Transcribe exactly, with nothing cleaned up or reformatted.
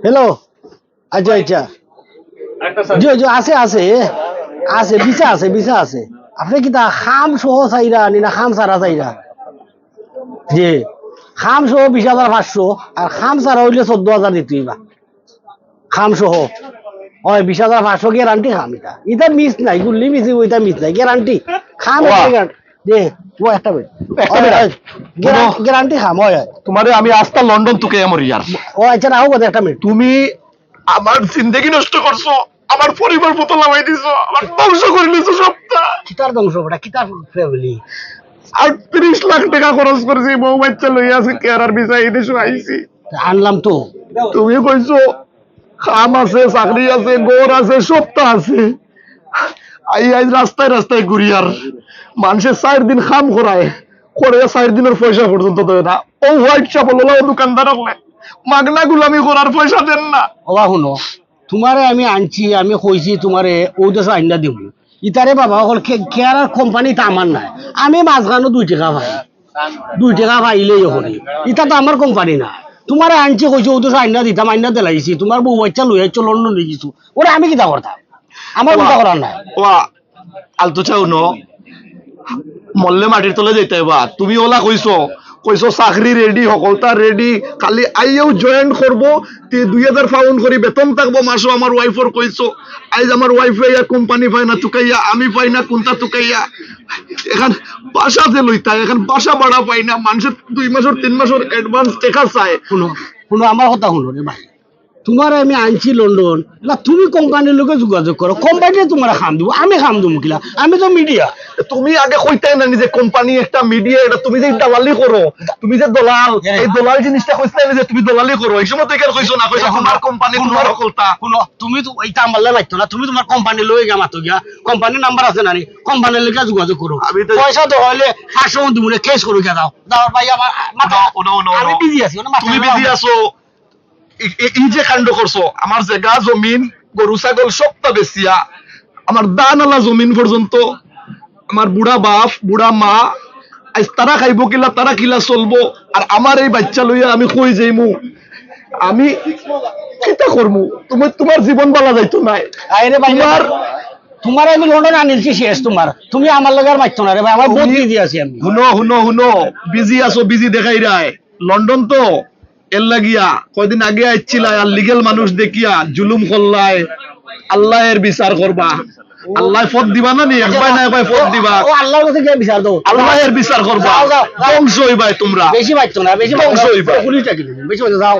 হ্যালো। আচ্ছা, আচ্ছা। জি, জি, আছে, আছে। আছে, ভিসা আছে, ভিসা আছে। আপনে কিতা কাম সহ চাইরা নি না কাম ছাড়া চাইরা? জি, কাম সহ বিশ হাজার পাঁচশো, আর কাম ছাড়া অইলে চৌদ্দ হাজার দিতে অইবা। কাম সহ। অয়, বিশ হাজার পাঁচশো গ্যারান্টি কাম ইটা। ইটা মিস নাই, গুল্লি মিস অইবো, ইটা মিস নাই, গ্যারান্টি। কাম বাহ। একটা গ্যারান্টি। জি, ও একটা মিনিট। একটা অয়, মিনিট। অয়, গ্যারান-, হুনো। গ্যারান্টি কাম, অয়, অয়। তুমারে আমি আস্তা লন্ডন তুকাইয়া মরি আর। ও আচ্ছা, রাখো কথা একটা মিনিট। তুমি আমার জিন্দেগি নষ্ট করছো, আমার পরিবার পুতো লামাই দিছো, আমার ধ্বংস করিলিছো সবটা। কিতার ধ্বংস বেটা, কিতার ফ্যামিলি? আটত্রিশ লাখ টেকা খরচ করছি, বউ বাচ্চা লইয়া আজকে কেরার ভিসা এই দেশো আইছি। আনলাম তো। তুমি কইছো কাম আছে, চাকরি আছে, ঘর আছে, সবটা আছে। আই আইজ রাস্তায় রাস্তায় ঘুরি আর মানষে চাইর দিন কাম করায়, করে চাইর দিনর পয়সা পর্যন্ত দেয় না। অউ হোয়াইট শপর ওলা দোকানদার অকলে মাগনা গুলামি করার পয়সা দেন না। ওবা হুনো, তুমারে আমি আনছি, আমি কইছি তুমারে অউ দেশো আইন্না দিমু। ইতারে বাবা অকল কে-, কেরার কোম্পানি ইতা আমার নায়। আমি মাঝখানো দুই টেকা পাই। দুই টেকা পাইলেই অখনি। ইতা তো আমার কোম্পানি না। তুমারে আনছি কইছি অউ দেশো আইন্না দিতাম, আইন্না দিলাইছি। তুমার বউ বাচ্চা লইয়া আইছো, লন্ডন লই গেছো। ওরে আমি কিতা করতাম? আমার কিতা করার নাই। ওবা, আলতু চাও ন, মরলে মাটির তলে যাইতায় বা। তুমি ওলা কইছো, কইছো চাকরি রেডি, হকলতা রেডি, খালি আইয়াও জয়েন করবো, তে দুই হাজার পাউন্ড করি বেতন থাকবো মাসো, আমার ওয়াইফর কইছো। আইজ আমার ওয়াইফে ইয়া কোম্পানি পায় না তুকাইয়া, আমি পাই না কুন্তা তুকাইয়া। এখান বাসা যে লইতায়, এখান বাসা ভাড়া পাই না, মানষে দুই মাসর তিন মাসর অ্যাডভান্স টেকা চায়। হুনো, হুনো, আমার কথা হুনো রে ভাই। তুমারে আমি আনছি লন্ডন, না তুমি কোম্পানির লগে যোগাযোগ করো, কোম্পানিয়ে তুমারে কাম দিবো, আমি কাম দিমু কিলা? আমি তো মিডিয়া। তুমি আগে কইতায় না নিজে কোম্পানি একটা মিডিয়া, এটা তুমি যে দালালি করো, তুমি যে দলাল, এই দলাল জিনিসটা কইতায় না যে তুমি দলালি করো, এই সময় তো এখানে কইছো না, কইছো তুমার কোম্পানি, তুমার হকলতা। হুনো, তুমি তো ইতা আমার লগে মাতিও না, তুমি তুমার কোম্পানির লগে গিয়া মাতো গিয়া, কোম্পানির নাম্বার আছে না নি, কোম্পানির লগে যোগাযোগ করো। আমি তো পয়সা তো অইলে পাঁচশো দিমু রে, ক্যাশ করো গিয়া, যাও। যাও ভাই, আমার মাথা, হুনো, হুনো, হুনো, আমি হুনো। বিজি আছি, মানে মাথা তুমি গরম। বিজি আছো, এই, এই, এই যে কাণ্ড করছো, আমার জাগা জমিন, গরু ছাগল সবটা বেচিয়া, আমার ধান আলা জমিন পর্যন্ত, আমার বুড়া বাপ, বুড়া মা, আইজ তারা খাইবো কিলা, তারা কিলা চলবো, আর আমার এই বাচ্চা লইয়া আমি কই যাইমু? আমি কিতা করমু? তুমি, তুমার জীবন বালা যাইতো নায়। আরে ভাই, তুমার তুমারে আমি লন্ডন আনিলছি শেষ তুমার। তুমি আমার লগে আর মাতিও না রে ভাই, আমার বহুত তুমি বিজি আছি আমি। হুনো, হুনো, হুনো, বিজি আছো, বিজি দেখাইরায়। লন্ডন তো এর লাগিয়া কয়দিন আগে আইছিলায়, আর লিগেল মানুষ দেখিয়া জুলুম করলায়। আল্লায় এর বিচার করবা। আল্লায় পথ দিবা না নি? একবার না একবার পথ দিবা। ও আল্লার কাছে গিয়া বিচার দেও। আল্লায় এর বিচার করবা। যাও, যাও, যাও। ধ্বংস অইবায় তুমরা। বেশি মাতিও না, বেশি ধ্বংস অইবায়। পুলিশ ডাকি দিবো, বেশি মাতিও না, যাও।